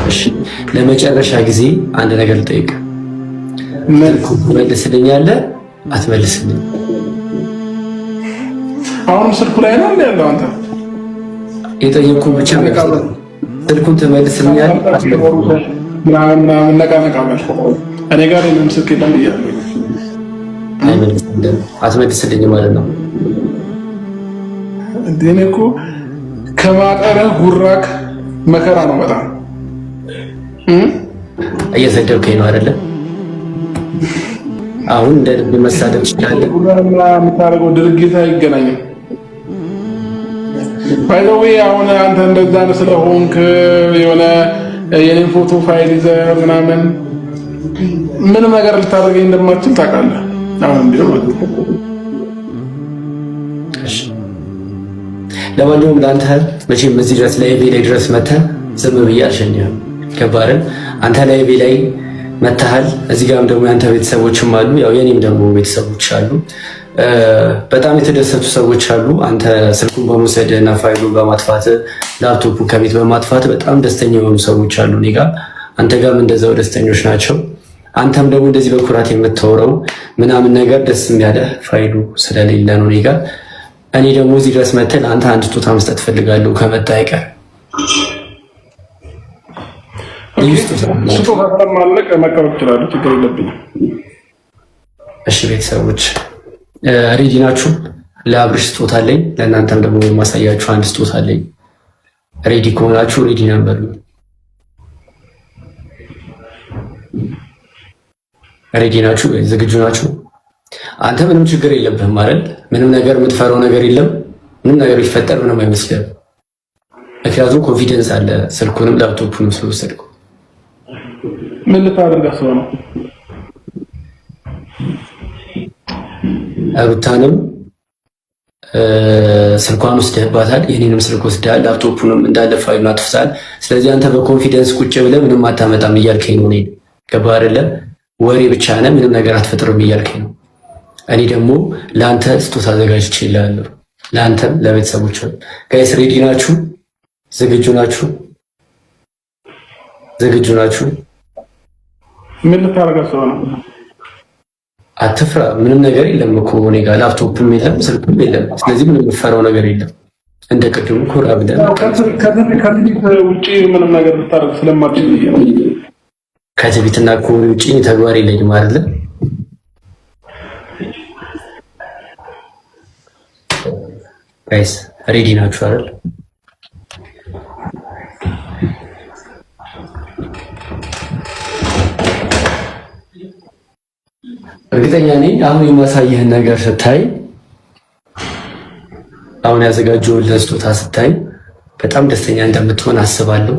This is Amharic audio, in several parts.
እሺ፣ ለመጨረሻ ጊዜ አንድ ነገር ልጠይቅ። ትመልስልኛለህ? አትመልስልኝ? አሁንም ስልኩ ላይ ነው እንዴ ያለው? አንተ የጠየቅኩህ ብቻ ስልኩን ትመልስልኛለህ? ምናምን ምናምን ነቃ ነቃ በል። እኔ ጋር የለም ስልክ የለም ብያለሁ። አትመልስልኝ ማለት ነው። እንዴ እኔ እኮ ከማጠረህ ጉራክ መከራ ነው በጣም። እየሰደብከኝ ነው አይደለ? አሁን እንደ ልብ መሳደብ ትችላለህ። ጉራና የምታደርገው ድርጊት አይገናኝም። By the way፣ አሁን አንተ እንደዛ ነው ስለሆንክ የሆነ የኔን ፎቶ ፋይል ይዘህ ምናምን ምንም ነገር ልታደርገኝ እንደማትችል ታውቃለህ። አሁንም ቢሆን ማለት ነው። እሺ፣ ለማንኛውም ለአንተ መቼም እዚህ ድረስ live ላይ ድረስ መተህ ዝም ብዬ አልሸኘህም። ገባህ አይደል? አንተ live ላይ መተሃል። እዚህ ጋርም ደግሞ የአንተ ቤተሰቦችም አሉ፣ ያው የኔም ደግሞ ቤተሰቦች አሉ። በጣም የተደሰቱ ሰዎች አሉ። አንተ ስልኩን በመውሰድ እና ፋይሉን በማጥፋት፣ ላፕቶፑን ከቤት በማጥፋት በጣም ደስተኛ የሆኑ ሰዎች አሉ እኔ ጋር። አንተ ጋርም እንደዛው ደስተኞች ናቸው። አንተም ደግሞ እንደዚህ በኩራት የምታወራው ምናምን ነገር ደስ የሚያለህ ፋይሉ ስለሌለ ነው እኔ ጋር። እኔ ደግሞ እዚህ ድረስ መተህ ለአንተ አንድ ስጦታ መስጠት እፈልጋለሁ ከመጣ አይቀር። ልዩ ስጦታ። ስጦታ ስለማለቅ መቀበል እችላለሁ። ችግር የለብኝም። እሺ ቤተሰቦች፣ ready ናችሁ? ለአብርሽ ስጦታ አለኝ። ለእናንተም ደግሞ የማሳያችሁ አንድ ስጦታ አለኝ። Ready ከሆናችሁ ready ነን በሉ። Ready ናችሁ? ዝግጁ ናችሁ? አንተ ምንም ችግር የለብህም አይደል? ምንም ነገር የምትፈራው ነገር የለም። ምንም ነገር ቢፈጠር ምንም አይመስልህም። ምክንያቱም confidence አለ፣ ስልኩንም ላፕቶፑንም ስለወሰድከው። ምን ልታደርግ አስበህ ነው? ሩታንም ስልኳን ወስደህባታል፣ የኔንም ስልክ ወስደሃል፣ ላፕቶፑንም እንዳለ ፋይሉን አጥፍተሃል። ስለዚህ አንተ በ confidence ቁጭ ብለህ ምንም አታመጣም እያልከኝ ነው። እኔን ገባህ አይደለ? ወሬ ብቻ ነህ፣ ምንም ነገር አትፈጥርም እያልከኝ ነው። እኔ ደግሞ ለአንተ ስጦታ አዘጋጅቼልሃለሁ፣ ለአንተም ለቤተሰቦች። Guys፣ ready ናችሁ? ዝግጁ ናችሁ? ዝግጁ ናችሁ? ምን ልታደርግ አስበህ ነው? አትፍራ። ምንም ነገር የለም እኮ እኔ ጋር፣ ላፕቶፕም የለም ስልክም የለም። ስለዚህ ምንም የምፈራው ነገር የለም። እንደ ቅድሙ ኮራ ብለን ከትዕቢት ውጭ ምንም ነገር ልታደርግ ስለማትችል ብዬ ነው። ከትዕቢትና ከወሬ ውጭ ተግባር የለኝም አይደለ? Guys፣ ready ናችሁ አይደል? እርግጠኛ ነኝ አሁን የማሳየህን ነገር ስታይ፣ አሁን ያዘጋጀሁልህን ስጦታ ስታይ በጣም ደስተኛ እንደምትሆን አስባለሁ።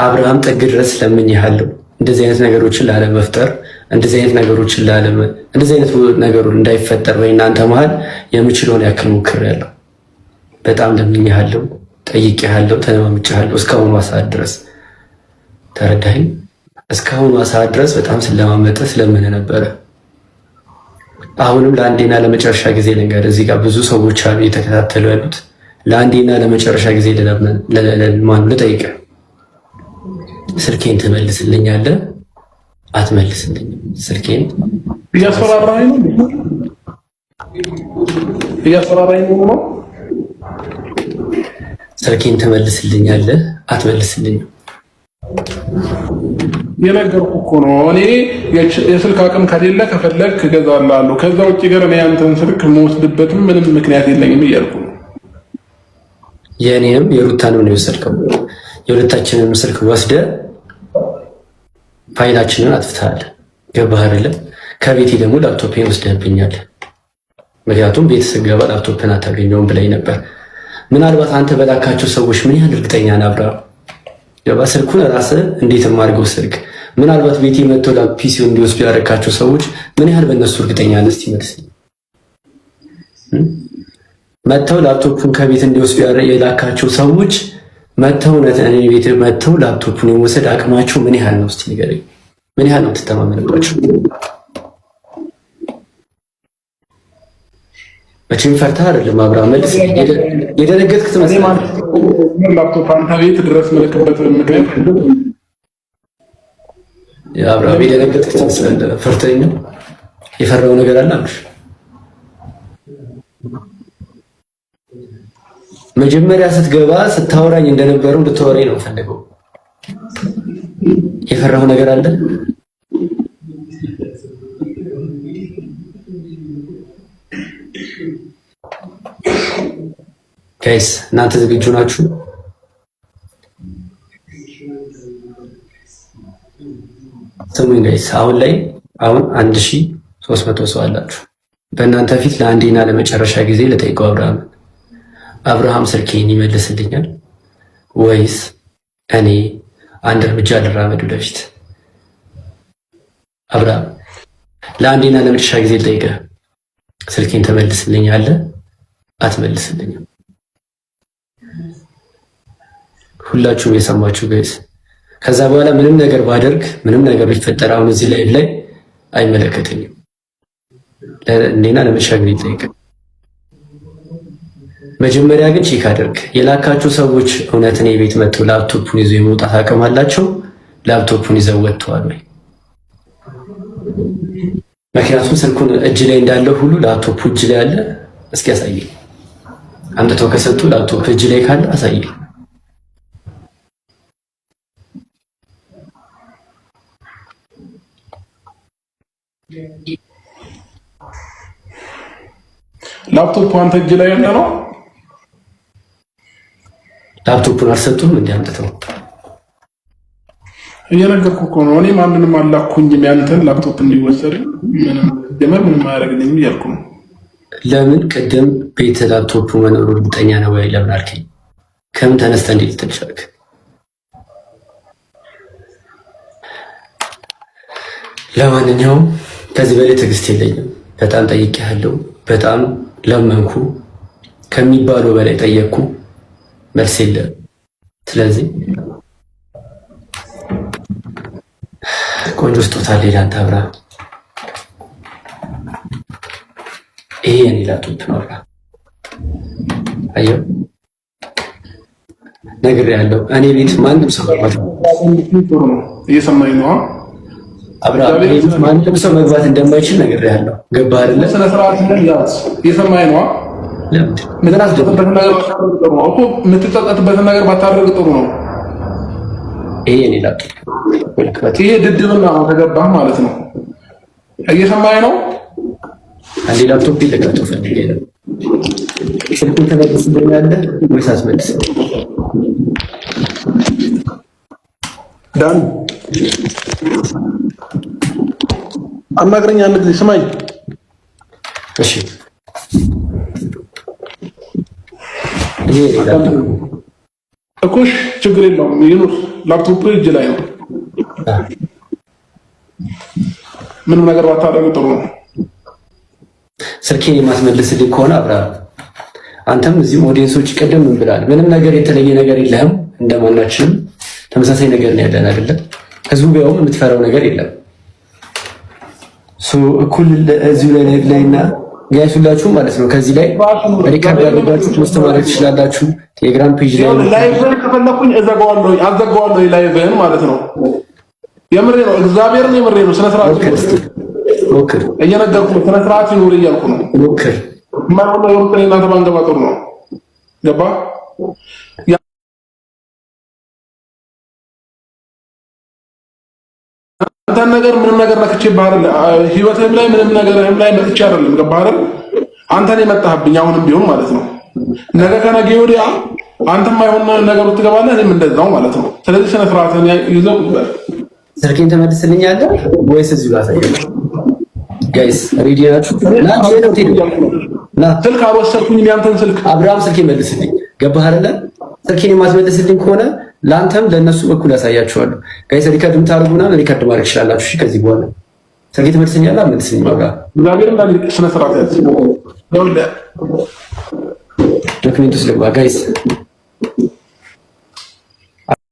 አብርሃም፣ ጥግ ድረስ ለምኜሃለሁ። እንደዚህ አይነት ነገሮችን ላለመፍጠር፣ እንደዚህ አይነት ነገሮችን ላለመ እንደዚህ አይነት ነገሩ እንዳይፈጠር በእናንተ መሀል የምችለውን ያክል ሞክሬያለሁ። በጣም ለምኜሃለሁ፣ ጠይቄሃለሁ፣ ተለማምጬሃለሁ እስካሁኗ ሰዓት ድረስ። ተረዳኸኝ? እስካሁኗ ሰዓት ድረስ በጣም ስለማመጠ ስለምን ነበረ። አሁንም ለአንዴና ለመጨረሻ ጊዜ ልንገር፣ እዚህ ጋር ብዙ ሰዎች አሉ እየተከታተሉ ያሉት። ለአንዴና ለመጨረሻ ጊዜ ማን ልጠይቅህ፣ ስልኬን ትመልስልኛለህ? አትመልስልኝም? ስልኬን እያስፈራራኸኝ ነው? እያስፈራራኸኝ ነው? ስልኬን ትመልስልኛለህ? አትመልስልኝም? የነገርኩህ እኮ ነው። እኔ የስልክ አቅም ከሌለ ከፈለግክ እገዛልሃለሁ። ከዛ ውጭ ግን እኔ ያንተን ስልክ የምወስድበትም ምንም ምክንያት የለኝም እያልኩ ነው። የእኔንም የሩታንም ነው የወሰድከው። የሁለታችንንም ስልክ ወስደህ ፋይላችንን አጥፍተሃል። ገባህ አይደለ? ከቤቴ ደግሞ ላፕቶፔን ወስደህብኛል። ምክንያቱም ቤት ስገባ ላፕቶፕን አታገኘውም ብለኝ ነበር። ምናልባት አንተ በላካቸው ሰዎች ምን ያህል እርግጠኛ ነህ አብርሃም? ገባህ? ስልኩን ራስህ እንዴትም አድርገው ስልክ ምናልባት ቤቴ መጥተው PC ው እንዲወስዱ ያደረካቸው ሰዎች ምን ያህል በእነሱ እርግጠኛ ነህ? እስቲ መልስልኝ። መጥተው ላፕቶፑን ከቤት እንዲወስዱ የላካቸው ሰዎች መጥተው እውነት እኔ ቤት መጥተው ላፕቶፑን የመውሰድ አቅማቸው ምን ያህል ነው? እስቲ ንገረኝ። ምን ያህል ነው የምትተማመንባቸው? መቼም ፈርተህ አይደለም አብርሃም፣ መልስ። የደነገጥክ ትመስላለህ። ላፕቶፕ አንተ ቤት ድረስ ምልክበት ምክንያት አብርሃም፣ የደነገጥክ ትመስላለህ። ፈርተኸኝ ነው? የፈራው ነገር አለ አብርሽ? መጀመሪያ ስትገባ ስታወራኝ እንደነበረው እንድታወራኝ ነው ፈልገው። የፈራው ነገር አለ? Guys፣ እናንተ ዝግጁ ናችሁ? ስሙኝ guys፣ አሁን ላይ አሁን 1300 ሰው አላችሁ። በእናንተ ፊት ለአንዴና ለመጨረሻ ጊዜ ልጠይቀው አብርሃም፣ አብርሃም ስልኬን ይመልስልኛል ወይስ እኔ አንድ እርምጃ ልራመድ ወደፊት? አብርሃም፣ ለአንዴና ለመጨረሻ ጊዜ ልጠይቅህ፣ ስልኬን ትመልስልኛለህ አትመልስልኝም? ሁላችሁም የሰማችሁ guys፣ ከዛ በኋላ ምንም ነገር ባደርግ፣ ምንም ነገር ቢፈጠር አሁን እዚህ live ላይ አይመለከተኝም። ለእኔና ለመጨረሻ ጊዜ ልጠይቅህ። መጀመሪያ ግን check አድርግ። የላካችሁ ሰዎች እውነት እኔ ቤት መጥተው ላፕቶፑን ይዘው የመውጣት አቅም አላቸው? ላፕቶፑን ይዘው ወጥተዋል ወይ? ምክንያቱም ስልኩን እጅ ላይ እንዳለ ሁሉ ላፕቶፑ እጅ ላይ አለ። እስኪ አሳየኝ። አምጥተው ከሰጡ ላፕቶፕ እጅ ላይ ካለ አሳየኝ። ላፕቶፕ አንተ እጅ ላይ ያለ ነው። ላፕቶፑን አልሰጡም እንዴ አምጥተው? እየነገርኩህ እኮ ነው። እኔ ማንንም አላኩኝም ያንተን ላፕቶፕ እንዲወሰድ ምንም ጀመር ምንም አያደርግልኝም እያልኩ ነው። ለምን ቅድም ቤት ላፕቶፑ መኖሩ እርግጠኛ ነው ወይ ለምን አልከኝ? ከምን ተነስተህ እንዴት ልትል ቻልክ? ለማንኛውም ከዚህ በላይ ትዕግስት የለኝም። በጣም ጠይቄሃለሁ፣ በጣም ለመንኩ፣ ከሚባለው በላይ ጠየቅኩ፣ መልስ የለም። ስለዚህ ቆንጆ ስጦታ አለ ለአንተ አብርሃም። ይሄ የኔ ላፕቶፕ ነው አብርሃም። አየው፣ ነግሬሃለሁ። እኔ ቤት ማንም ሰው መግባት ጥሩ ነው። እየሰማኝ ነው አብርሃም፣ እኔ ቤት ማንም ሰው መግባት እንደማይችል ነግሬሃለሁ። ገባህ አይደለ? ስነ ስርዓት ያዝ። እየሰማኝ ነው። የምትጸጸትበትን ነገር ባታደርግ ጥሩ ነው። ይሄ የኔ ላፕቶፕ፣ ይሄ ድድብና ነው ከገባህ ማለት ነው። እየሰማኝ ነው። አንዴ ላፕቶፕ ይለቃቸው ፈልጌ ነው። ስልኩን ተመልስልኛለህ ወይስ አትመልስም? ዳን አናግረኝ አንድ ጊዜ ስማኝ። እሺ ይሄ ላፕቶፕ እኮሽ ችግር የለውም ይኑር። ላፕቶፕ እጅ ላይ ነው። ምንም ነገር ባታደርግ ጥሩ ነው። ስልኬን የማትመልስልኝ ከሆነ አብርሃም፣ አንተም እዚህም audience ኦች ቀደም ምን ብለሃል? ምንም ነገር የተለየ ነገር የለህም። እንደማናችንም ተመሳሳይ ነገር ነው ያለን አይደለም? ህዝቡ ቢያውም የምትፈራው ነገር የለም። እኩል እዚሁ ላይ live ላይ እና guys ሁላችሁም ማለት ነው ከዚህ ላይ record አድርጋችሁ post ማድረግ ትችላላችሁ። ቴሌግራም page ላይ live ን ከፈለኩኝ እዘጋዋለሁ፣ አዘጋዋለሁ live ን ማለት ነው። የምሬ ነው፣ እግዚአብሔርን የምሬ ነው። ስነ ስርዓት ሞክር፣ እየነገርኩህ ነው። ስነ ስርዓት ይኑር እያልኩ ነው። ሞክር። የማይሆን ነገር ውስጥ እናንተ ባንገባ ጥሩ ነው። ገባ? አንተን ነገር ምንም ነገር ነክቼብህ አይደለም። ህይወትህም ላይ ምንም ነገርህም ላይ መጥቼ አይደለም። ገባህ አይደል? አንተን የመጣህብኝ አሁንም ቢሆን ማለት ነው። ነገ ከነገ ወዲያ አንተም አይሆን ነገር ውስጥ ትገባለህ፣ እኔም እንደዛው ማለት ነው። ስለዚህ ስነ ስርዓትህን ይዘው ስልኬን ተመልስልኛለህ ወይስ እዚሁ ላሳየህ? Guys ready ናችሁ? ና ስልክ አልወሰድኩኝም ያንተን ስልክ። አብርሃም ስልኬን መልስልኝ። ገባህ አይደለ? ስልኬን የማትመልስልኝ ከሆነ ለአንተም ለእነሱ እኩል ያሳያችኋለሁ። Guys record የምታደርጉ ምናምን record ማድረግ ትችላላችሁ። እሺ ከዚህ በኋላ ስልኬን ትመልስልኛለህ? አትመልስልኝም? አብርሃም እግዚአብሔር እንዳለ ስነ ስርዓት ያዝ። Document ውስጥ ልግባ guys።